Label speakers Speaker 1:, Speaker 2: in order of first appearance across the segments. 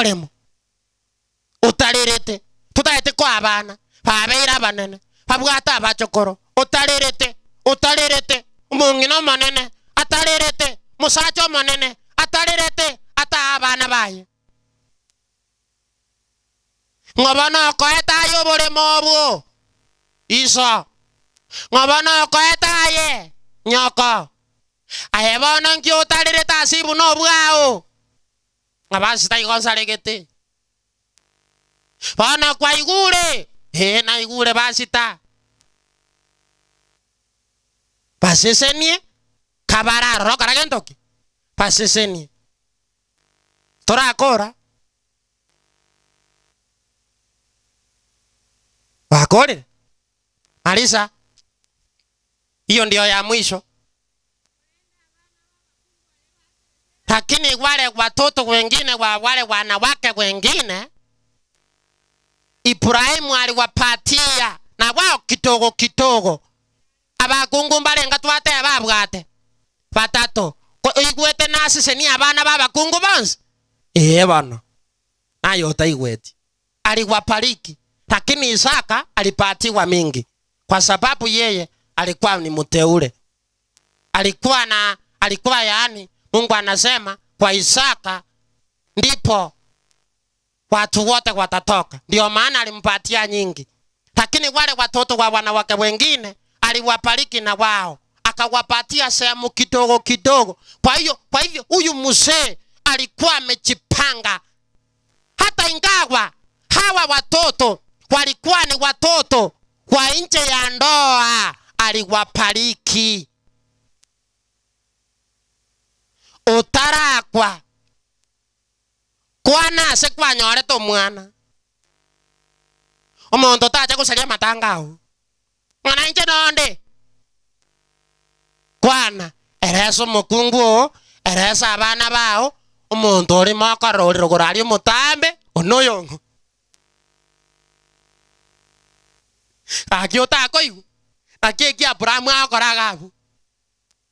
Speaker 1: oboremo, otarerete, totagete koa abana, babeire abanene, babwate abachokoro, otarerete, otarerete, omong'ina omonene, atarerete, omosacha omonene, atarerete, ataa abana baye. Ng'o bono okoete aye oboremo obwo? Iso. Ng'o bono okoete aye? Nyoko. Aye bono nki otarerete ase buna obwao? Ng'a basi taigo nsaregete. Bono kwaigure? Ee, naigure basita. Basesenie, kabare aroro kora gento ki? Basesenie. Torakora? Bakorire? Marisa, hiyo ndio ya mwisho. Lakini wale watoto wengine wa wale wanawake wengine Ibrahimu aliwapatia na wao kidogo kidogo. Abakungu mbarenga twateba abwate? Batato. Ko oigwete nasesenie abana b'abakungu bonsi? Ee bono. Naye otaigweti. Aliwabariki, lakini Isaka alipatiwa mingi, kwa sababu yeye alikuwa ni mteule. Alikuwa na alikuwa yaani, Mungu anasema kwa Isaka ndipo watu wote watatoka. Ndio maana alimpatia nyingi, lakini wale watoto wa wanawake wengine aliwabariki na wao akawapatia sehemu kidogo kidogo. Kwa hiyo kwa hivyo huyu mzee alikuwa amejipanga, hata ingawa hawa watoto walikuwa ni watoto wa nje ya ndoa, aliwabariki. Otarakwa Kwana ase kwanyorete omwana. Omonto tacha gosaria amatanga ao, ng'a nainche nonde. Kwana, eresa omokungu oo, eresa abana bao, omonto ore mokorora ore rogoro aria omotambe, one oyong'o. Gaki otakoigwa, naki eki Aburaamu agokora iga abwo,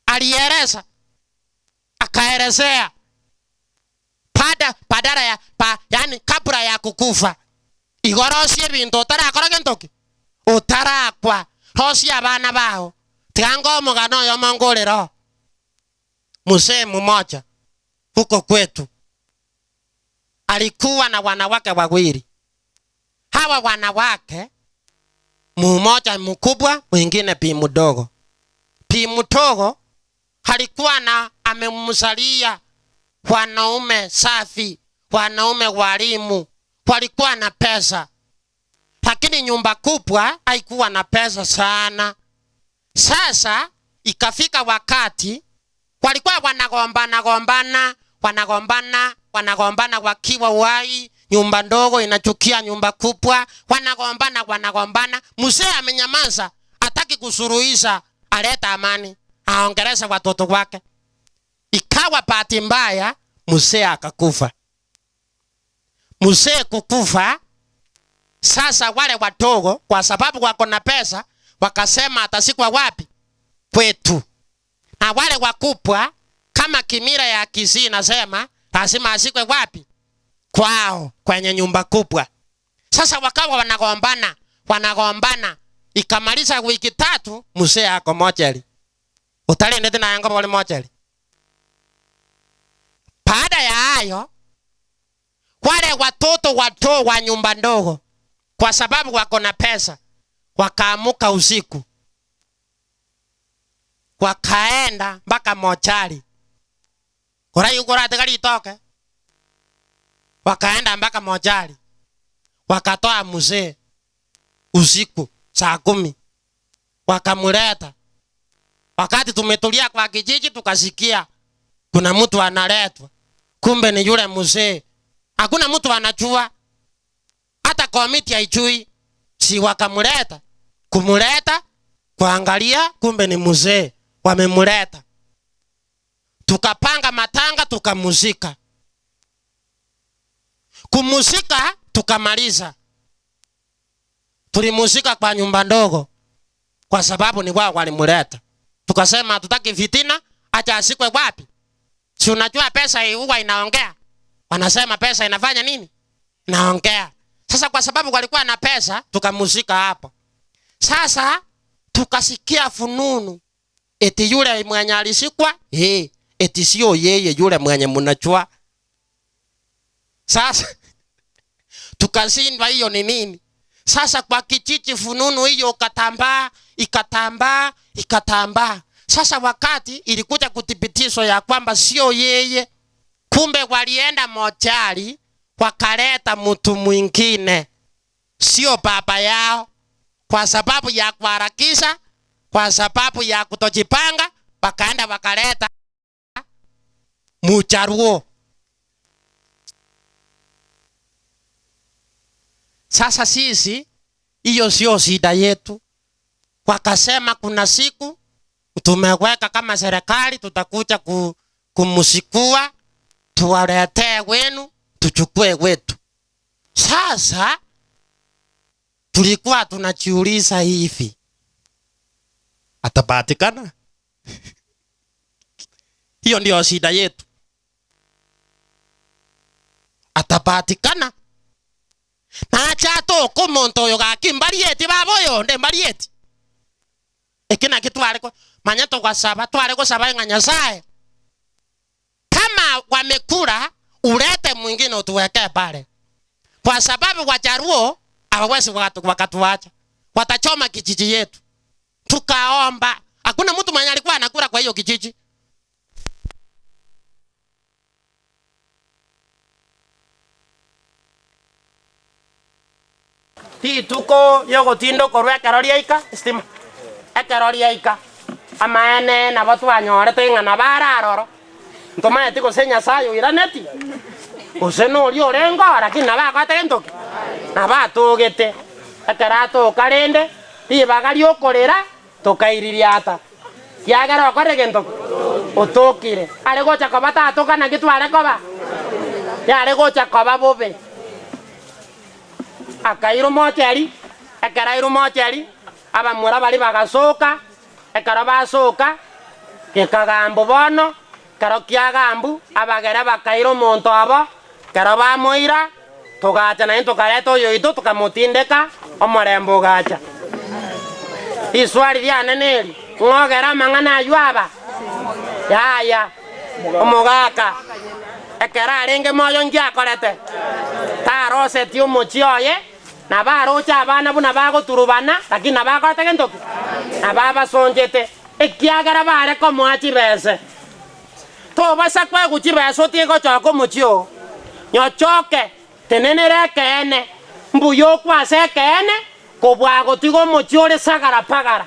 Speaker 1: arieresa. Akaelezea pada badala ya pa yaani kabla ya kukufa. Igo rosia ebinto otarakora gento ki? Otarakwa. Rosia abana bao. Tiga ngoe omogano oyomo ngorere oo. Mzee mmoja huko kwetu alikuwa na wanawake wawili. Hawa wanawake mmoja mkubwa mwingine bi mdogo. Bi mdogo Alikuwa na amemzalia wanaume safi, wanaume walimu, walikuwa na pesa, lakini nyumba kubwa haikuwa na pesa sana. Sasa ikafika wakati walikuwa wanagombana gombana, wanagombana wanagombana wakiwa uhai, nyumba ndogo inachukia nyumba kubwa, wanagombana wanagombana. Mzee amenyamaza, hataki kusuluhisha, aleta amani, aongeleshe watoto wake. Ikawa bahati mbaya, mzee akakufa. Mzee kukufa, sasa wale wadogo kwa sababu wako na pesa wakasema atazikwa wapi? Kwetu. Na wale wakubwa kama kimila ya Kisii inasema lazima azikwe wapi? Kwao, kwenye nyumba kubwa. Sasa wakawa wanagombana, wanagombana. Ikamaliza wiki tatu mzee ako mochari. Utarendete naye ngoba ore mochari. Baada ya hayo wale watoto wadogo wa nyumba ndogo, kwa sababu wako na pesa, wakaamuka usiku wakaenda mpaka mochari. Koraigwe koratiga ritoke, wakaenda mpaka mochari, wakatoa mzee usiku saa kumi, wakamuleta. Wakati tumetulia kwa kijiji, tukasikia kuna mtu analetwa, kumbe ni yule mzee. Hakuna mtu anajua, hata komiti haijui. Si wakamuleta, kumuleta kuangalia, kumbe ni mzee wamemuleta. Tukapanga matanga, tukamuzika. Kumuzika tukamaliza, tulimuzika kwa nyumba ndogo, kwa sababu ni wao walimuleta. Tukasema hatutaki fitina, acha asikwe wapi? Si unajua pesa hii huwa inaongea. Wanasema pesa inafanya nini? Inaongea. Sasa kwa sababu walikuwa na pesa, tukamuzika hapo. Sasa tukasikia fununu eti yule mwenye alishikwa, eh, eti sio yeye yule mwenye mnajua. Sasa tukashindwa hiyo ni nini? Sasa kwa kijiji fununu hiyo ikatambaa, ikatambaa, ikatambaa. Sasa wakati ilikuja kuthibitishwa ya kwamba sio yeye, kumbe walienda mochari wakaleta mtu mwingine, sio baba yao, kwa sababu ya kuharakisha, kwa sababu ya kutojipanga, wakaenda wakaleta Mucharuo. Sasa sisi hiyo sio shida yetu. Wakasema kuna siku tumeweka kama serikali tutakuja kumshikua tuwaletee wenu tuchukue wetu. Sasa tulikuwa tunajiuliza hivi, atapatikana? Hiyo ndio shida yetu, atapatikana? Nacha toka omonto oyo gaki mbarieti baba oyonde mbarieti. Eki naki tware ko manya togasaba tware gosaba ng'a Nyasaye kama wamekula ulete mwingine utuwekee pale, kwa sababu Wajaruo hawawezi wakatuacha, watachoma kijiji yetu. Tukaomba, hakuna mtu mwenye alikuwa anakula kwa hiyo kijiji. Rituko riogotinda okorwa ekero riaika estima, ekero riaika amaene nabo twanyorete ng'a nabo are aroro, ntomaeti gose Nyasaye oiraneti, gose noria orenge oo lakini nabo agoete gento ki? Nabo atogete. Ekero atoka rende, ribaga riokorera tokaiririata, kiagera okorire gento ki? Otokire. Are gocha koba tatoka naki tware koba? Yare gocha koba bobe. Akairwa mocheri, ekero airwa mocheri, abamura baria bagasoka, ekero basoka, gekagambu bono, ekero kiagambu, abagere bakaira omonto obo, ekero bamoira, togacha naende tokareta oyoito tokamotindeka, omorembe ogacha. Riswari riane neri, ng'ogere amang'ana ayio aba? Yaya, omogaka. Ekero arenge moyo inki akorete? Tarosetie omochie oye, nabo aroche abana buna bagoturubana, lakini nabo akorete gento ki? Nabo abasonchete, ekiagera bare komoa chibese. Tobasa koegwa chibese otige gochoka omochie oo. Nyochoke, tenenera ekeene, mbuya okwe ase ekeene, kobua gotiga omochie ore sagara pagara.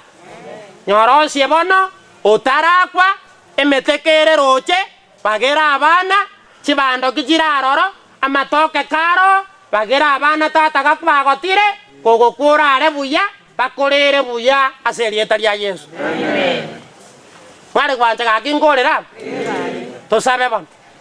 Speaker 1: Nyorosie bono, otarakwa, emete kere roche, Bagere abana, chibandoki chire aroro, amatoke karo, bagere abana tata gakwagotire, kogokwa orare buya, bakorere buya ase erieta ria Yeso. Mware gwancha gaki nkorere aba? Tosabe bono.